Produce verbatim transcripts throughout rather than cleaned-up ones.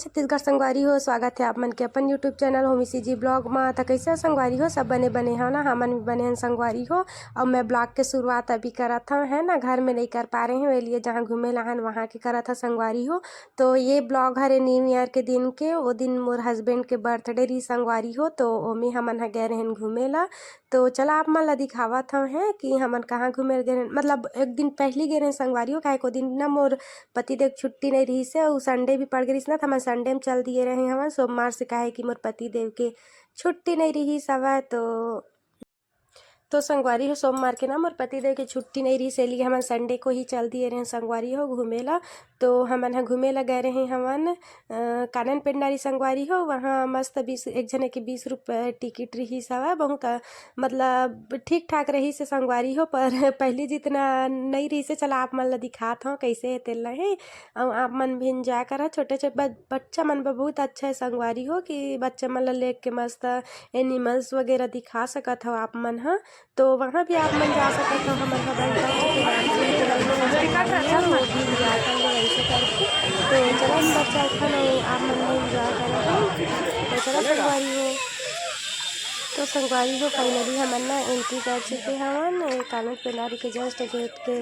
छत्तीसगढ़ संगवारी हो, स्वागत हे आप मन के अपन YouTube channel Homi CG blog मा। त कइसे हो संगवारी हो? सब बने बने हो ना? हमन भी बने हन संगवारी हो। अउ मैं ब्लॉग के शुरुआत अभी करत हव, है ना, घर में नइ कर पा रहे हन, ए लिए जहाँ घूमे ला हन वहाँ के करत हव संगवारी हो। तो ये ब्लॉग हरे न्यू ईयर के दिन के, ओ दिन मोर हस्बैंड के बर्थडे रही संगवारी हो, तो ओमे हमन ह गए रहन घूमे ला। तो चला आप मन ला दिखावत हव हैं कि हमन कहाँ घूमे गए रहन, मतलब एक दिन पहली गए रहन संगवारी हो, काहे को दिन ना मोर पतिदेव छुट्टी नइ रहिस हे, अउ संडे भी पड़ गे रहिस ना, त हमन संडे में चल दिए रहे हवन सोमवार से, काहे कि मोर पतिदेव के छुट्टी नइ रहिस हवय। तो, तो संगवारी हो, सोमवार के ना मोर पतिदेव के छुट्टी नइ रहिस, ए लिए हमन संडे को ही चल दिए रहे संगवारी हो घूमे ला। तो हमन ह घूमे ला गए रहे हवन, अ, कानन पेंडारी संगवारी हो, वहाँ मस्त बीस, एक झने के बीस रुपये टिकट रहिस हवय, बहुत, अ, मतलब ठीक ठाक रहिस हे संगवारी हो, पर पहली जितना नइ रहिस हे। चला आप मन ला दिखात हव कइसे हे तेला हे, अउ आप मन भी एंजॉय करव। छोटे छोटे ब-, बच्चा मन बर बहुत अच्छा हे संगवारी हो, कि बच्चा मन ला लेके मस्त एनिमल्स वगैरह दिखा सकत हव आप मन ह। तो वहाँ भी आप मन जा सकत हव, हमन ह बंटा जी के नाम से भी चलत हन, वो भी एंजॉय कर ले वैसे करके। तो चलो हम बच्चा उठन अउ आप मन भी एंजॉय करत हव। तो चलो संगवारी हो, तो संगवारी हो, फाइनली हमन ना एंट्री कर चुके हवन ए कानन पेंडारी के जस्ट गेट के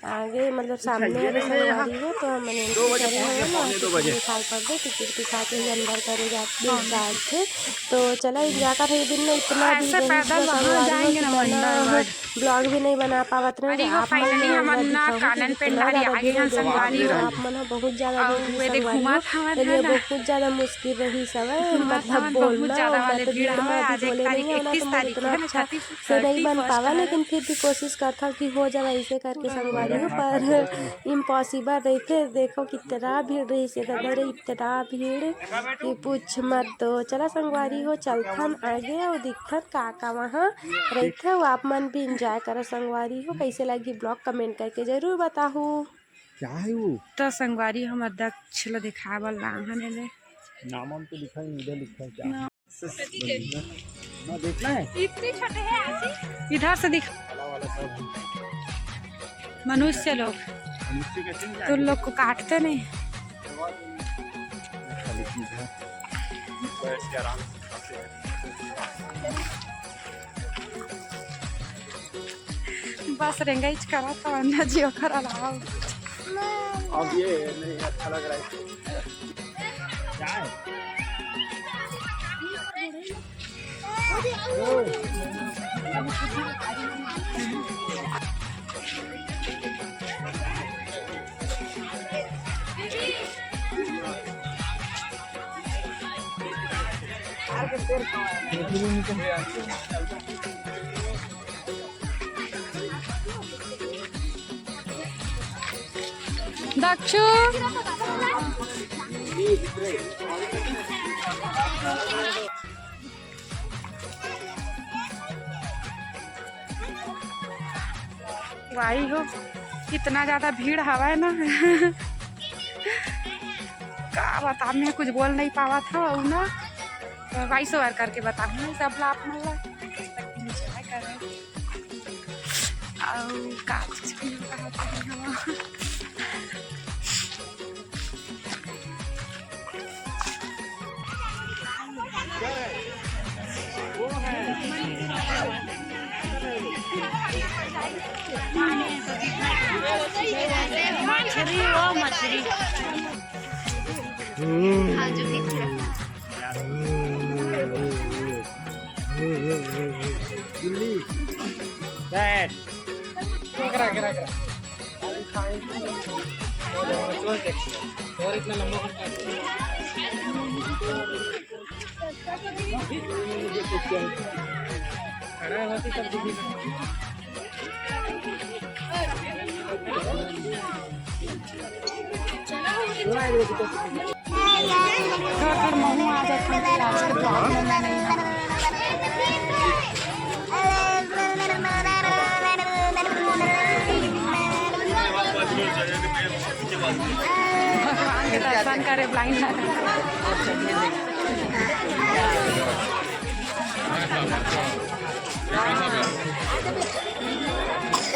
आगे, मतलब सामने आगे संगवारी हो। तो हमन एंट्री करे हवन, वहाँ टिकट दिखाई पड़ दे, टिकट दिखा के ही अंदर करे जात जात थे। तो चला एंजॉय कर रहे दिन में इतना दिन ऐसे रही पैदल वहाँ संगवारी हो जाएंगे कि ना मैं ना मंडल। ब्लॉग भी नहीं बना पावत रहे। अरे वो आप मन फाइनली हमन ना दिखाऊंगी कानन कि पेंडारी कितना आगे ज़्यादा हम भीड़ संगवारी हो। आप मन ह बहुत ज़्यादा और भीड़ वे देख संगवारी हो, घुमात हवन चलिए है ना। बहुत ज़्यादा मुश्किल रही सवय, घुमात मतलब हवन बहुत बोलना ज़्यादा और वाले मैं तो भीड़ भीड़ में है। आज एक दिल में तारीख नहीं है ना, इक्कीस तो मैं तारीख उतना है ना, अच्छा थर्टी से नहीं बन पावा, लेकिन फिर भी कोशिश करता हूँ कि हो जाए ऐसे करके पूरा संगवारी हो, पर इम्पॉसिबल रहिथे। देखो कितना भीड़ रहिस हे दादा रे, इतना भीड़ कि पूछ मत। तो चला संगवारी हो, चलथन आगे अउ दिखथन का का वहाँ रहिथे। अउ आप मन भी एंजॉय करो संगवारी हो। कइसे लगी ब्लॉग कमेंट करके जरूर बताहू। क्या है वो? तो संगवारी हमर दक्ष ल दिखाए बर लांघन एले। नाम वाम तो लिखा ही नहीं, इधर लिखा है क्या? ना। हाँ, देखना है? इतने छोटे हैं आज ही। इधर से दिख। काला वाला सब है। मनुष्य लोग। मनुष्य का चिन्ह तो है। लोग को काटते नहीं। अच्छा, लेकिन है। बैठ के आराम से खाते हैं। बस रेंगाइच करा था अन्ना जी, ओकर अलावा। अब ये नहीं अच्छा लग रहा है। क्या है? दक्षु। भाई हो, इतना ज्यादा भीड़ हवय ना। का बताऊँ, मैं कुछ बोल नहीं पावत हव अउ ना, वॉइस ओवर करके बताऊँ ना सब ला आप मन ला। अउ का चीज के कहा था हवा। मछरी, वो मछरी। बैठ। और इतना लंबा खड़ा होती तब दिखी। थोड़ा थोड़ा महू आ जाता है, आज के ब्लॉग में मैं नहीं हूँ। भगवान के दर्शन करे ब्लाइंड।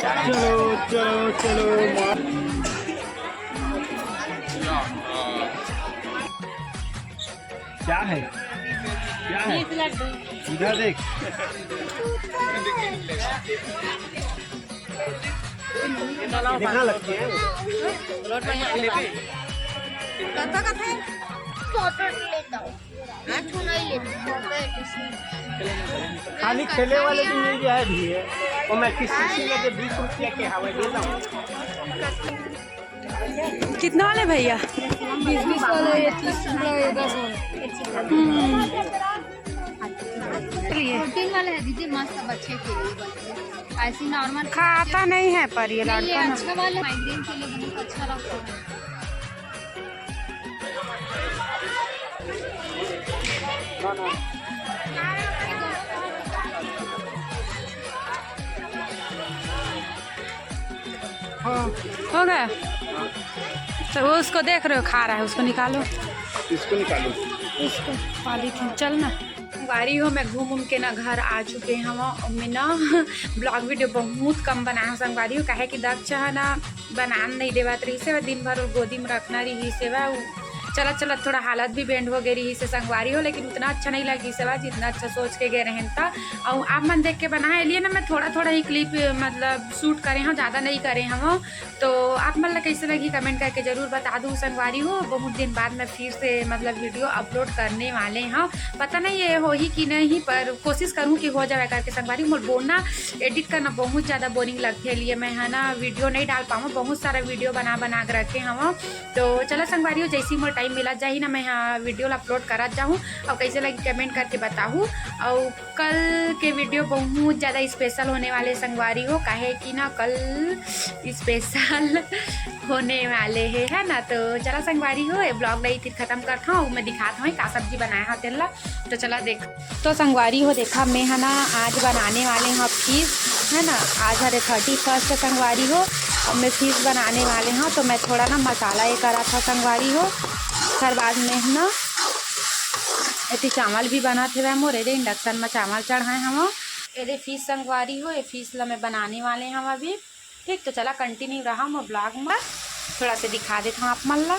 चलो, चलो, चलो। क्या है? क्या है? इधर देख। देखना लगते हैं। कथा कथा है। फोटो लेता हूँ। मैं छू नहीं लेता। खाली खेले वाले भी ये है भी है। और मैं किस किसी में जो बीस रुपया के हवा दे रहा हूँ। कितना वाले भैया? बीस बीस वाले, ये तीस वाले, ये दस वाले। हम्म। चलिए। प्रोटीन वाला है दीदी, मस्त बच्चे के लिए बनते हैं। ऐसी नॉर्मल खाता नहीं है, पर ये नहीं, ये लड़का ना अच्छा वाला माइग्रेन के लिए बहुत अच्छा लगता है। हो गया। तो वो उसको देख रहे हो, खा रहा है, उसको निकालो। इसको निकालो। इसको पॉलीथीन, चल ना। संगवारी हो, मैं घूम उम के ना घर आ चुके हव। मैं ना ब्लॉग वीडियो बहुत कम बनाए हव संगवारी हो, काहे कि दक्ष ह ना बनान नहीं देवत रहिस हे, दिन भर गोदी में रखना रहिस हे। चलत चलत थोड़ा हालत भी बेंड हो गए रहिस हे संगवारी हो, लेकिन उतना अच्छा नहीं लगिस हे जितना अच्छा सोच के गए रहेन त। अउ आप मन देख के बनाए लिए ना, मैं थोड़ा थोड़ा ही क्लिप मतलब शूट करे हव, ज़्यादा नहीं करे हव। तो आप मन ला कैसे लगी कमेंट करके जरूर बता दू संगवारी हो। बहुत दिन बाद मैं फिर से मतलब वीडियो अपलोड करने वाले हव, पता नहीं ये होही कि नहीं, पर कोशिश करूँ कि हो जावे करके संगवारी। मोर बोना एडिट करना बहुत ज़्यादा बोरिंग लगथे, लिए मैं है ना वीडियो नहीं डाल पाऊँ, बहुत सारा वीडियो बना बना के रखे हव। तो चला संगवारी हो, जैसे ही मोर टाइम मिला जाही ना, मैं यहाँ वीडियो ला अपलोड करत जाहूँ। और कैसे लगी कमेंट करके बताहू। और कल के वीडियो बहुत ज़्यादा स्पेशल होने वाले संगवारी हो, काहे कि ना कल स्पेशल होने वाले हे, है ना। तो चला संगवारी हो, ये ब्लॉग ला फिर खत्म करत हव, मैं दिखात हव का सब्जी बनाए हव तेन ला। तो चला देख। तो संगवारी हो, देखा मैं है ना आज बनाने वाले हव फिश, है ना। आज हरे थर्टी फर्स्ट संगवारी हो, अब मैं फिश बनाने वाले हव। तो मैं थोड़ा ना मसाला ये करत हव संगवारी हो, ओकर बाद में है ना एती चावल भी बनत हेवय मोर, एदे इंडक्शन म चावल चढ़ाए हव। एदे फिश संगवारी हो, ये फिश ला मैं बनाने वाले हव अभी। ठीक, तो चला कंटिन्यू रहा मोर ब्लॉग म, थोड़ा से दिखा देत हव आप मन ला।